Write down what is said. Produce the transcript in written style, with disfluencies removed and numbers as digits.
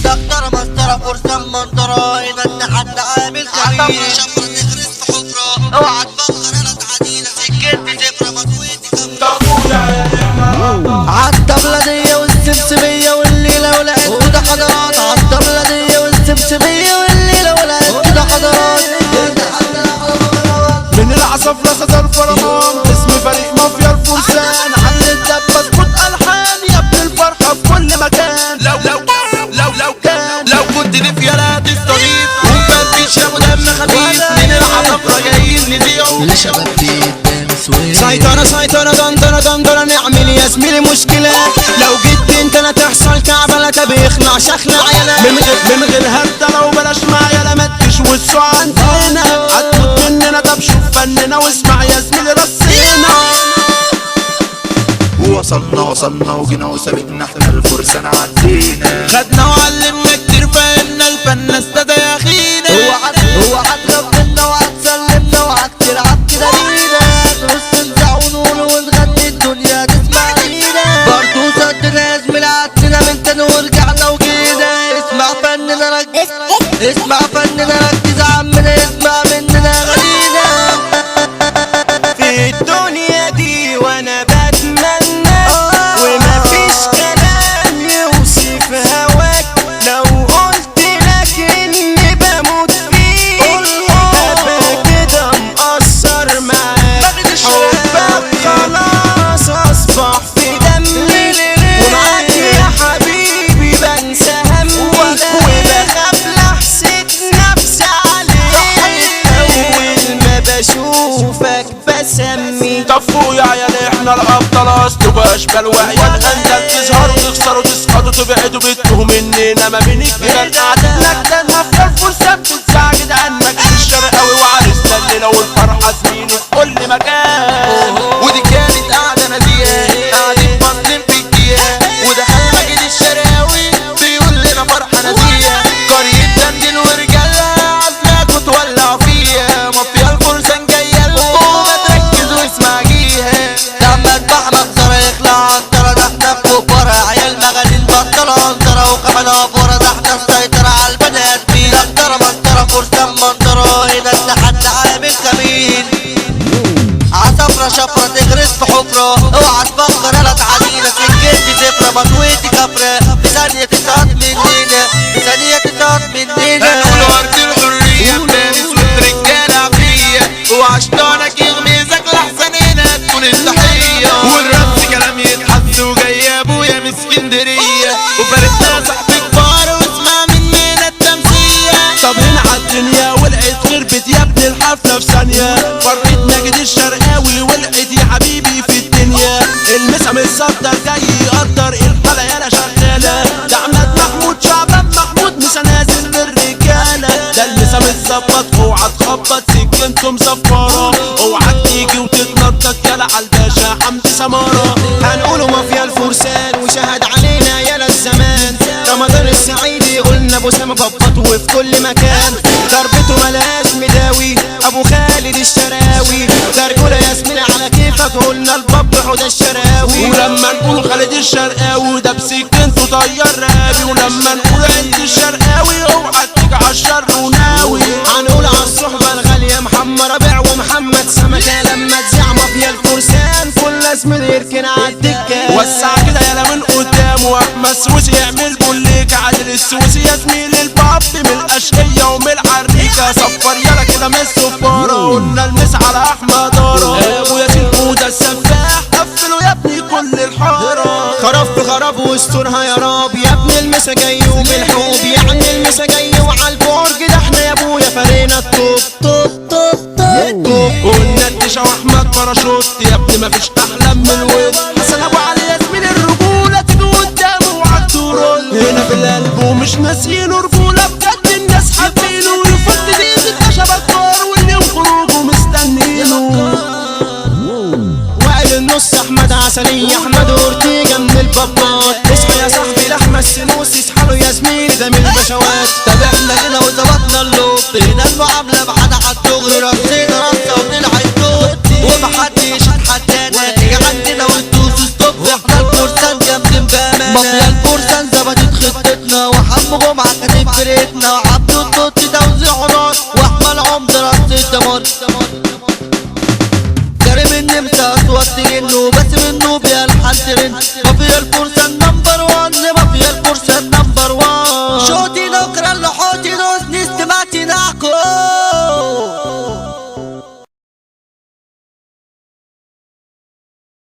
دكتورة مسطرة فرسان منظرة، هنا التحدي عامل كبير. شفرة تغرس في حفرة، اوعى تفكر انا تعدينا، سكتي زفرة مطويتي كفرة. عالطبلة دي والسمسمية والليلة والعد ده حضارات. عالطبلة دي والسمسمية والليلة والعد ده حضارات. من العصافرة صدر الفرمان، اسم فريق مافيا الفرسان. علي الدبة اظبط الحان يا ابن الفرحة في كل مكان. لو لو لو لو كان لو كنت ضيف يالا تستضيف، ومفرفش يا ابو دم خفيف. من العصافرة جايين نذيعوا لشباب بيت سويد. سيطرة سيطرة دندرة دندرة، نعمل يا زميلي مشكلة. لو جيت انت لا تحصل كعبلة، طب اخلع شخلع يالا. من غير هردلة وبلاش معيلة، ما تجيش وسع عندنا هتموت مننا. طب شوف فننا واسمع يا زميلي رصينا. وصلنا وصلنا وجينا وسابتنا احنا الفرسان عدينا، خدنا وعلمنا كتير فهمنا الفن استدى يا اخينا. اوعى تغفلنا وهتسلمنا وهتلعب كده لينا، نرص نزع ونقول ونغني الدنيا تسمع لينا. برضه صدنا يا زميلي عدينا من تاني ورجعنا وجينا. اسمع فننا ركز، اسمع فننا ركز، عمنا اسمع مننا غنينا. في الدنيا دي وانا بتمنى، ومفيش كلام يوصف هواك. لو قلت لك اني بموت فيك هبقى كده مقصر معاك. حبك خلاص اصبح في دمي، ومعاك يا حبيبي بنسى همي، وبخاف لحسد نفسي عليك. اول ما بشوفك بسمي. طفوا يا عيال احنا الابطال، اصلكوا اشبال وعيال انزل. تظهروا تخسروا تسقطوا تبعدوا بتوه مننا ما بين الجبال. قعدتنا كتير مافيا الفرسان بتزعج جدعان. مجد الشرقاوي وعريسنا الليله والفرحه زميلي في كل مكان. ودي كانت قعده ناديه، قاعدين فاصلين في الدقيقه، ودخل مجد الشرقاوي بيقول لنا فرحه ناديه. قريه دندن ورجالها عزمك وتولع فيها، مافيا الفرسان جايه لكم ما تركز واسمع جيها. لما اذبح مخسرة يخلع عنترة، ده احنا في كبارة عيال مغالين بطلة عنترة وكمان افورة، ده احنا السيطرة على البني ادمين. دكتورة مسطرة فرسان منظرة، هنا التحدي عامل كمين. عصفرة شفرة تغرس في حفرة، اوعى تفكر انا تعدينا، سكتي زفرة مطويتي كفرة، في ثانية تسقط مننا، في ثانية تسقط مننا. هنقول ارض الحرية بني سويف رجالة عافية، وعشتانك يغمزك لحسن هنا تكون التحية. والرص كلام يتحس وجاي ابويا من اسكندرية، وفارسنا صاحبي كبار واسمع مننا التمثية. طب هنا عالدنيا ولعت خربت يا ابن الحفلة في ثانية. فرحة ماجد الشرقاوي ولعت يا حبيبي في الدنيا. المسا متصدر جاي يقدر الحالة يالا شغالة. ده عماد محمود شعبان محمود مسا نازل بالرجالة. ده المسا متظبط اوعى تخبط سكينته مصفرة، اوعى تيجي وتتنطط يالا عالباشا حمدي سمارة. هنقولوا مافيا الفرسان وشهد علينا يالا الزمان. رمضان السعيدي قلنا ابو سامة ببط وفي كل مكان. ضربته ملهاش مداوي ابو خالد الشراوي. ده رجولة يا زميلي على كيفك، قلنا البب حوده الشراوي. ولما نقول خالد الشرقاوي ده بسكينته طير رقابي. ولما نقول عند الشرقاوي اوعى تيجي عالشر وناوي. هنقول عالصحبة الغالية محمد ربيع ومحمد سمكة. لما تزيع مافيا الفرسان كل زميل يركن عالدكة. وسع كده يالا من قدامه احمد السويسي يعمل بوليكا. عادل السويسي يا زميل الباب من الاشقية ومن العريكة. صفر يالا كده من الصفارة، قلنا المس على احمد دارة. ابو ياسين حوده السفاح قفلوا يا ابني كل الحارة. خراب في خراب واسترها يا رب يا ابن المسا جاي وبالحوب. يعني المسا جاي وعالبرج ده احنا يا ابويا فرينا الطوب طوب طوب طوب. قلنا التشا واحمد باراشوت يا ابني مفيش احلى من الود. حسن ابو علي يا زميل الرجولة تيجي قدامه وعالترول. هنا في القلب ومش ناسيينه رجولة بجد الناس حابينه. يفض دقيقة خشبة كبار واللي خروجه مستنينه. وائل النص احمد عسلية احمد اورتيجا من البابات. اصحى يا صاحبي لحمة السنوسي اصحى له يا زميلي ده من البشوات. تابعنا هنا وظبطنا اللوب، هنا المعاملة معانا عالدغري، رصينا رصة ونلعب الدور ومحدش يتحدانا. تيجي عندنا وتدوس ستوب، احنا الفرسان جامدين بأمانة. مافيا الفرسان ظبطت خطتنا وحمد حمو جمعة كاتب فرقتنا، وعبده التوت توزيعه نار، واحمد عمدة راس الدمار. كريم النمسا اصوات تجن، وباسم النوبيا الحد رن، مافيا الفرسان number one، مافيا الفرسان number one. شوتي نكرة لحوتي نوز نستمعتي نعكو.